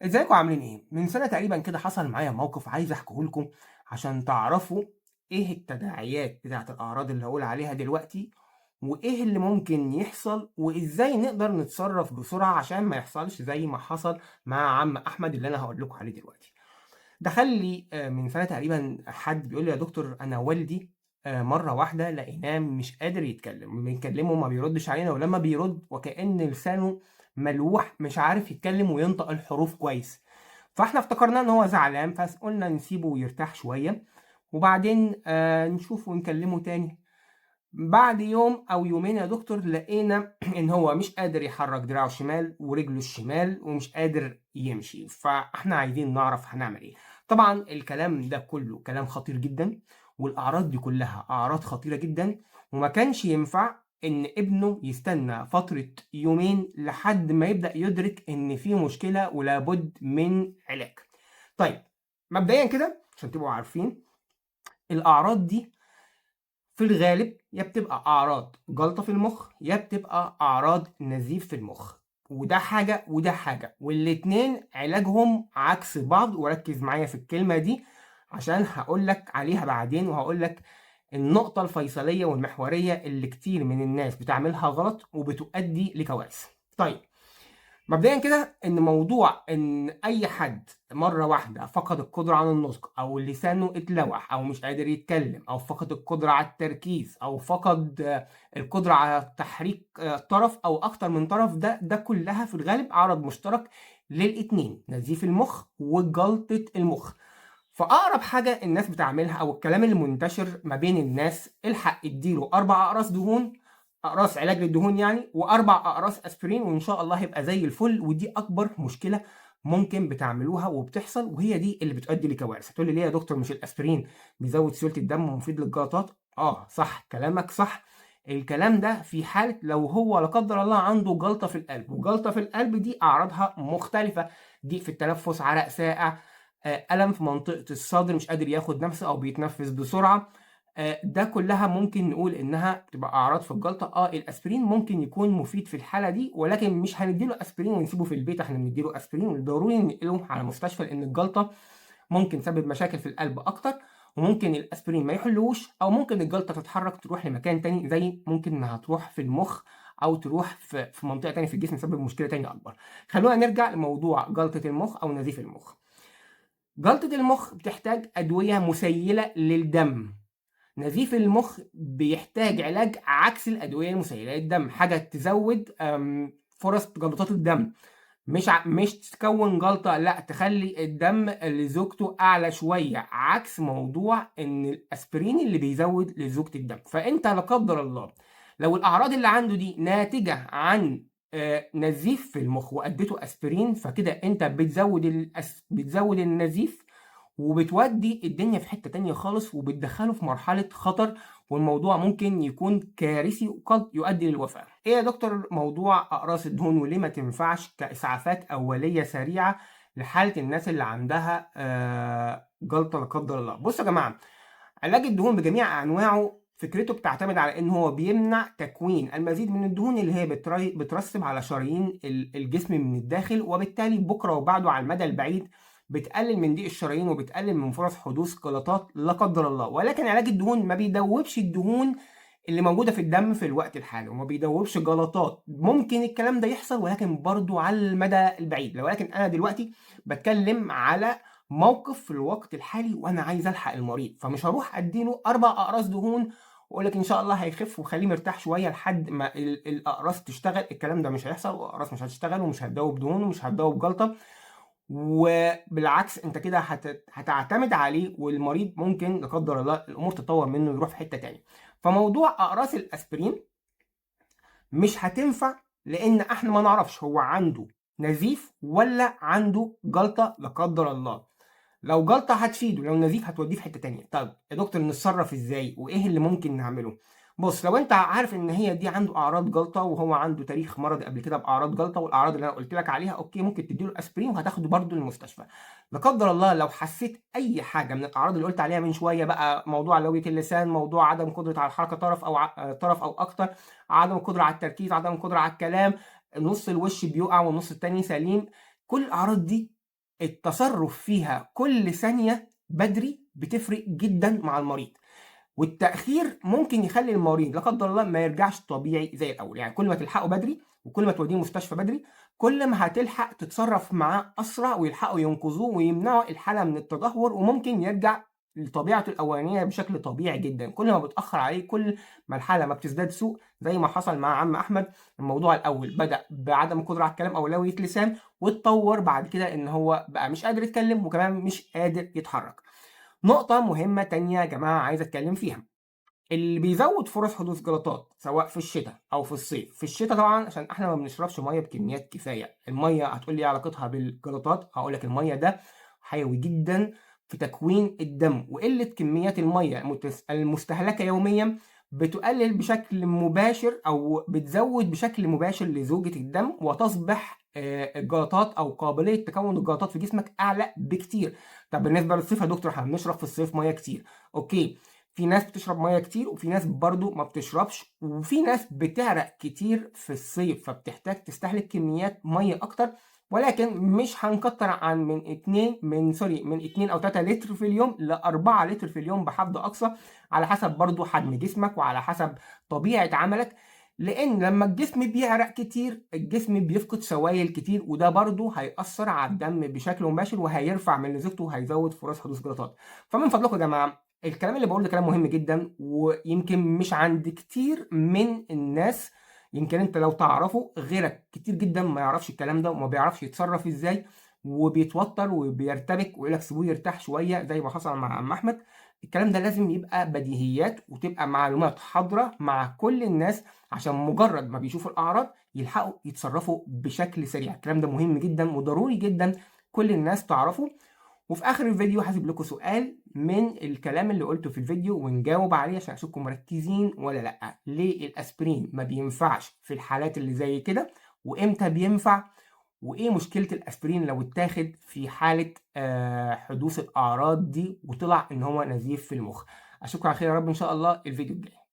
ازيكم عاملين ايه؟ من سنة تقريبا كده حصل معايا موقف عايز احكيه لكم عشان تعرفوا ايه التداعيات بتاعة الاعراض اللي هقول عليها دلوقتي، وايه اللي ممكن يحصل، وازاي نقدر نتصرف بسرعة عشان ما يحصلش زي ما حصل مع عم احمد اللي انا هقول لكم عليه دلوقتي. دخل لي من سنة تقريبا حد بيقول لي يا دكتور انا والدي مرة واحدة لقيناه مش قادر يتكلم، بنكلمه ما بيردش علينا، ولما بيرد وكأن لسانه ملوح مش عارف يتكلم وينطق الحروف كويس. فاحنا افتكرنا ان هو زعلان فقلنا نسيبه يرتاح شوية وبعدين نشوفه ونكلمه تاني. بعد يوم او يومين يا دكتور لقينا ان هو مش قادر يحرك دراعه الشمال ورجله الشمال ومش قادر يمشي، فاحنا عايزين نعرف هنعمل ايه. طبعا الكلام ده كله كلام خطير جدا، والاعراض دي كلها اعراض خطيرة جدا، وما كانش ينفع ان ابنه يستنى فترة يومين لحد ما يبدأ يدرك ان في مشكلة ولابد من علاج. طيب مبدئيا كده عشان تبقوا عارفين الاعراض دي في الغالب يا بتبقى اعراض جلطة في المخ يا بتبقى اعراض نزيف في المخ، وده حاجة وده حاجة، والاتنين علاجهم عكس بعض. وركز معايا في الكلمة دي عشان هقولك عليها بعدين، وهقولك النقطة الفيصلية والمحورية اللي كتير من الناس بتعملها غلط وبتؤدي لكوارث. طيب مبدئيا كده ان موضوع ان اي حد مرة واحدة فقد القدرة على النطق او لسانه اتلوح او مش قادر يتكلم او فقد القدرة على التركيز او فقد القدرة على تحريك طرف او اكتر من طرف، ده كلها في الغالب عرض مشترك للاتنين، نزيف المخ وجلطه المخ. فاقرب حاجة الناس بتعملها او الكلام المنتشر ما بين الناس، الحق اديله 4 اقراص دهون، اقراص علاج للدهون يعني، و4 اقراص اسبرين وان شاء الله هيبقى زي الفل. ودي اكبر مشكلة ممكن بتعملوها وبتحصل، وهي دي اللي بتؤدي لكوارث. هتقول لي ليه يا دكتور مش الاسبرين بيزود سيولة الدم ومفيد للجلطات؟ صح، كلامك صح. الكلام ده في حاله لو هو لا قدر الله عنده جلطة في القلب، وجلطه في القلب دي اعراضها مختلفة، ضيق في التنفس، عرق ساقع، ألم في منطقة الصدر، مش قادر ياخد نفسه أو بيتنفس بسرعة، ده كلها ممكن نقول إنها بتبقى أعراض في الجلطة. الأسبرين ممكن يكون مفيد في الحالة دي، ولكن مش هنديله أسبرين ونسيبه في البيت، احنا بنديله أسبرين وضروري ننقله على مستشفى، لأن الجلطة ممكن تسبب مشاكل في القلب أكتر، وممكن الأسبرين ما يحلوش، أو ممكن الجلطة تتحرك تروح لمكان تاني، زي ممكن إنها تروح في المخ أو تروح في منطقة تانية في الجسم تسبب مشكلة تانية أكبر. خلونا نرجع لموضوع جلطة المخ أو نزيف المخ. جلطة المخ بتحتاج أدوية مسيلة للدم. نزيف المخ بيحتاج علاج عكس الأدوية المسيلة للدم، حاجة تزود فرص جلطات الدم، مش تكون جلطة، لا تخلي الدم لزوجته أعلى شوية، عكس موضوع إن الأسبرين اللي بيزود لزوجة الدم. فأنت لا قدر الله لو الأعراض اللي عنده دي ناتجة عن نزيف في المخ وأديته أسبرين، فكده أنت بتزود النزيف وبتودي الدنيا في حتة تانية خالص، وبتدخله في مرحلة خطر، والموضوع ممكن يكون كارثي وقد يؤدي للوفاة. ايه يا دكتور موضوع أقراص الدهون وليه ما تنفعش كإسعافات أولية سريعة لحالة الناس اللي عندها جلطة لا قدر الله؟ بصوا يا جماعة، علاج الدهون بجميع أنواعه فكرته بتعتمد على إن هو بيمنع تكوين المزيد من الدهون اللي هي بترسب على شرايين الجسم من الداخل، وبالتالي بكرة وبعده على المدى البعيد بتقلل من ضيق الشرايين وبتقلل من فرص حدوث جلطات لا قدر الله. ولكن علاج الدهون ما بيدوبش الدهون اللي موجودة في الدم في الوقت الحالي، وما بيدوبش جلطات. ممكن الكلام ده يحصل ولكن برضو على المدى البعيد. ولكن أنا دلوقتي بتكلم على موقف في الوقت الحالي وأنا عايز ألحق المريض، فمش هروح أديله 4 أقراص دهون وأقول لك إن شاء الله هيخف وخليه مرتاح شوية لحد ما الأقراص تشتغل. الكلام ده مش هيحصل، والأقراص مش هتشتغل ومش هتدوب دهون ومش هتدوب جلطة، وبالعكس انت كده هتعتمد عليه، والمريض ممكن لا قدر الله الامور تتطور منه ويروح في حتة تانية. فموضوع اقراص الاسبرين مش هتنفع، لان احنا ما نعرفش هو عنده نزيف ولا عنده جلطة لا قدر الله. لو جلطة هتفيده، لو نزيف هتوديه في حتة تانية. طب يا دكتور نتصرف ازاي وايه اللي ممكن نعمله؟ بص، لو انت عارف ان هي دي عنده اعراض جلطة وهو عنده تاريخ مرض قبل كده باعراض جلطة والاعراض اللي انا قلت لك عليها، okay ممكن تديله اسبرين وهتاخده برده المستشفى. لا قدر الله لو حسيت اي حاجة من الاعراض اللي قلت عليها من شوية بقى، موضوع لويه اللسان، موضوع عدم قدره على الحركة طرف او طرف او اكتر، عدم القدرة على التركيز، عدم القدرة على الكلام، نص الوش بيقع والنص التاني سليم، كل الاعراض دي التصرف فيها كل ثانية بدري بتفرق جدا مع المريض، والتأخير ممكن يخلي المريض لا قدر الله ما يرجعش طبيعي زي الأول. يعني كل ما تلحقه بدري وكل ما توديه المستشفى بدري، كل ما هتلحق تتصرف معاه أسرع ويلحقوا ينقذوه ويمنعوا الحالة من التدهور، وممكن يرجع لطبيعته الأولانية بشكل طبيعي جدا. كل ما بتأخر عليه كل ما الحالة ما بتزداد سوء، زي ما حصل مع عم أحمد. الموضوع الأول بدأ بعدم القدرة على الكلام أو لوية لسان، واتطور بعد كده إن هو بقى مش قادر يتكلم وكمان مش قادر يتحرك. نقطة مهمة تانية يا جماعة عايز أتكلم فيها، اللي بيزود فرص حدوث جلطات سواء في الشتاء أو في الصيف. في الشتاء طبعا عشان احنا ما بنشربش مية بكميات كفاية. المية هتقول لي علاقتها بالجلطات؟ هقول لك المية ده حيوي جدا في تكوين الدم، وقلة كميات المية المستهلكة يوميا بتقلل بشكل مباشر أو بتزود بشكل مباشر لزوجة الدم، وتصبح الجلطات أو قابلية تكون الجلطات في جسمك أعلى بكتير. طب بالنسبة للصيف يا دكتور، احنا بنشرب في الصيف مية كتير. okay، في ناس بتشرب مية كتير وفي ناس برضو ما بتشربش، وفي ناس بتعرق كتير في الصيف فبتحتاج تستهلك كميات مية اكتر، ولكن مش هنكتر عن من 2 من sorry من 2 او 3 لتر في اليوم ل 4 لتر في اليوم بحد اقصى، على حسب برضو حجم جسمك وعلى حسب طبيعة عملك. لان لما الجسم بيعرق كتير الجسم بيفقد سوائل كتير، وده برضو هيأثر على الدم بشكل مباشر وهيرفع من لزوجته وهيزود فرص حدوث جلطات. فمن فضلكم يا جماعة، الكلام اللي بقوله ده كلام مهم جدا، ويمكن مش عند كتير من الناس، يمكن انت لو تعرفه غيرك كتير جدا ما يعرفش الكلام ده وما بيعرفش يتصرف ازاي، وبيتوتر وبيرتبك ويقول لك سيبوه يرتاح شوية زي ما حصل مع عم احمد. الكلام ده لازم يبقى بديهيات وتبقى معلومات حاضره مع كل الناس، عشان مجرد ما بيشوفوا الاعراض يلحقوا يتصرفوا بشكل سريع. الكلام ده مهم جدا وضروري جدا كل الناس تعرفه. وفي اخر الفيديو هسيب لكم سؤال من الكلام اللي قلته في الفيديو ونجاوب عليه عشان اشوفكم مركزين ولا لا. ليه الاسبرين ما بينفعش في الحالات اللي زي كده، وامتى بينفع، وايه مشكلة الاسبرين لو اتاخد في حالة حدوث الاعراض دي وطلع ان هو نزيف في المخ. اشوفكم على خير يا رب ان شاء الله الفيديو الجاي.